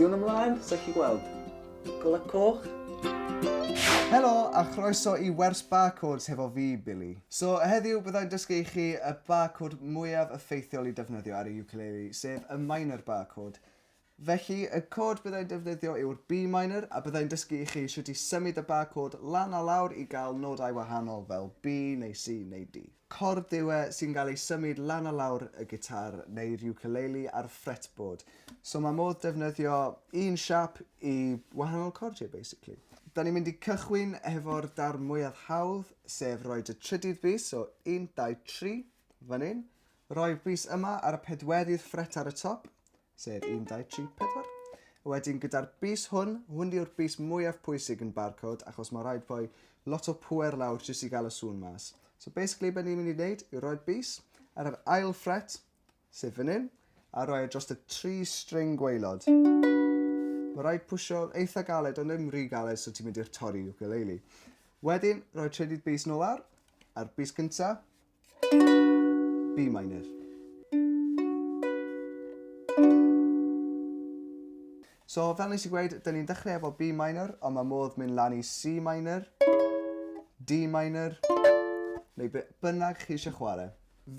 Di hwn ymlaen? Sa chi gweld? Gola coch? Helo a chroeso i wers barcodes hefo fi, Billy. So, heddiw byddai'n dysgu i chi y barcode mwyaf effeithiol i defnyddio ar y ukulele, sef y minor barcode. Felly, y cod byddai'n defnyddio yw'r B minor, a byddai'n dysgu i chi shwt i symud y bar chord lan a lawr i gael nodau wahanol fel B neu C neu D. Cord yw e sy'n gael ei symud lan a lawr y gitar neu'r ukulele a'r fretboard. So mae modd defnyddio un siap i wahanol cordiau basically. Da ni'n mynd i cychwyn hefo'r darn mwyaf hawdd, sef rhoi dy trydydd bys, so 1, 2, 3, fan hyn. Rhoi'r bys yma ar y pedwerydd ffret ar y top, sef 1, 2, 3, 4. Wedyn gyda'r bys hwn, hwn yw'r bys mwyaf pwysig yn barcode achos mae rhaid rhoi lot o pŵer lawr jyst i gael y sŵn mas. So basically be ni'n mynd i wneud yw rhoi'r bys ar yr ail ffret, sef fan hyn, a rhoi e dros y tri string gwaelod. Mae rhaid pwysio eitha galed ond ddim rhy galed so ti'n mynd i'r torri ukulele. Wedyn, rhoi trydydd bys nôl ar, a'r bys cynta, B minor. So, fel nes i gweud, dyn ni'n dechrau efo B minor, ond mae modd mynd lan i C minor, D minor, neu be bynnag chi eisiau chwarae.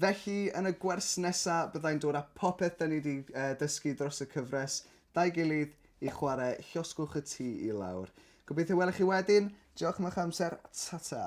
Felly, yn y gwers nesa, byddai'n dod â popeth dyn ni wedi uh, dysgu dros y cyfres, da'i gilydd i chwarae Llosgwch y Tŷ i Lawr. Gobeithio welech chi wedyn. Diolch am eich amser. Ta-ta.